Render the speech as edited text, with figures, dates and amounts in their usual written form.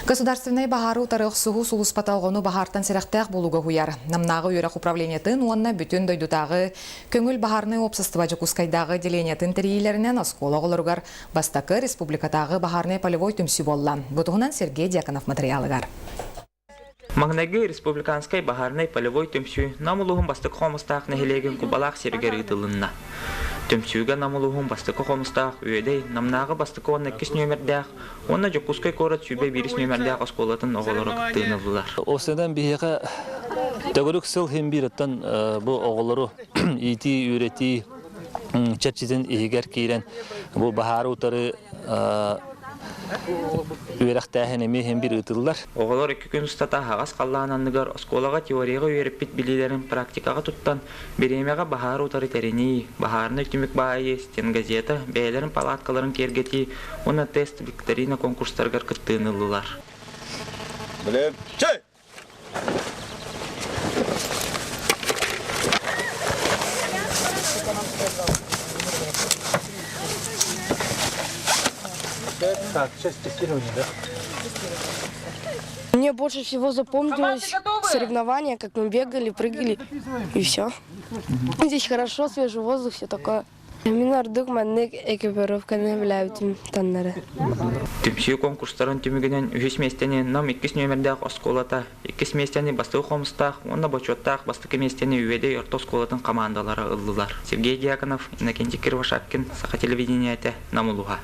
Государственнай баһаары утары охсуһуу сулууспата оҕону баһаартан сэрэхтээх буолууга уһуйар. Намнааҕы үөрэх управлениетын уонна бүтүн дойдутааҕы көҥүл баһаарынай уопсастыба Дьокуускайдааҕы отделениетын тэрийиилэринэн оскуола оҕолоругар бастакы республикатааҕы баһаарынай полевой түмсүү буолла. Бу туһунан Сергей Дьяконов матырыйаалыгар. Маҥнайгы республиканскай баһаарынай полевой түмсүү Нам улууһун бастакы хомустаах нэһилиэгин Кубалаах сиригэр ыытылынна. Түмсүүгэ Нам улууһун бастакы хомустаах Үөдэй, Намнааҕы бастакы уонна иккис нүөмэрдээх уонна Дьокуускай куорат 121 нүөмэрдээх оскуолатын оҕолоро кыттыыны ыллылар. Осынан биһиэхэ төгүрүк сыл иһин биир оттон бу оҕолору иитии, үөрэтии чэрчитин иһигэр киирэн бу баһаары утары үөрэхтээһин эмиэ иһин биир ыытыллар. Оҕолор икки күн устата аһаҕас халлаан анныгар оскуолаҕа теорияҕа үөрэппит билиилэрин практикаҕа туттан, бириэмэҕэ баһаар утары тэринии, баһаарынай түмүк баайыы, стенгазета, бэйэлэрин палаткаларын киэргэтии уонна тест викторина конкурстарыгар кыттыыны ыллылар. Так, сейчас тестирование, да? Мне больше всего запомнилось соревнования, как мы бегали, прыгали и все. Здесь хорошо, свежий воздух, все такое. Мин ордук маннык экипировканы билээбитим таннары. Түмсүү конкурстарын түмүгүнэн үһүс миэстэни Нам иккис нүөмэрдээх оскуолата, иккис миэстэни Бастакы Хомустаах уонна бочуоттаах бастакы миэстэни Үөдэй орто оскуолатын хамаандалара ыллылар. Сергей Дьяконов, Иннокентий Кривошапкин, Саха телевидениетэ, Нам улууһа.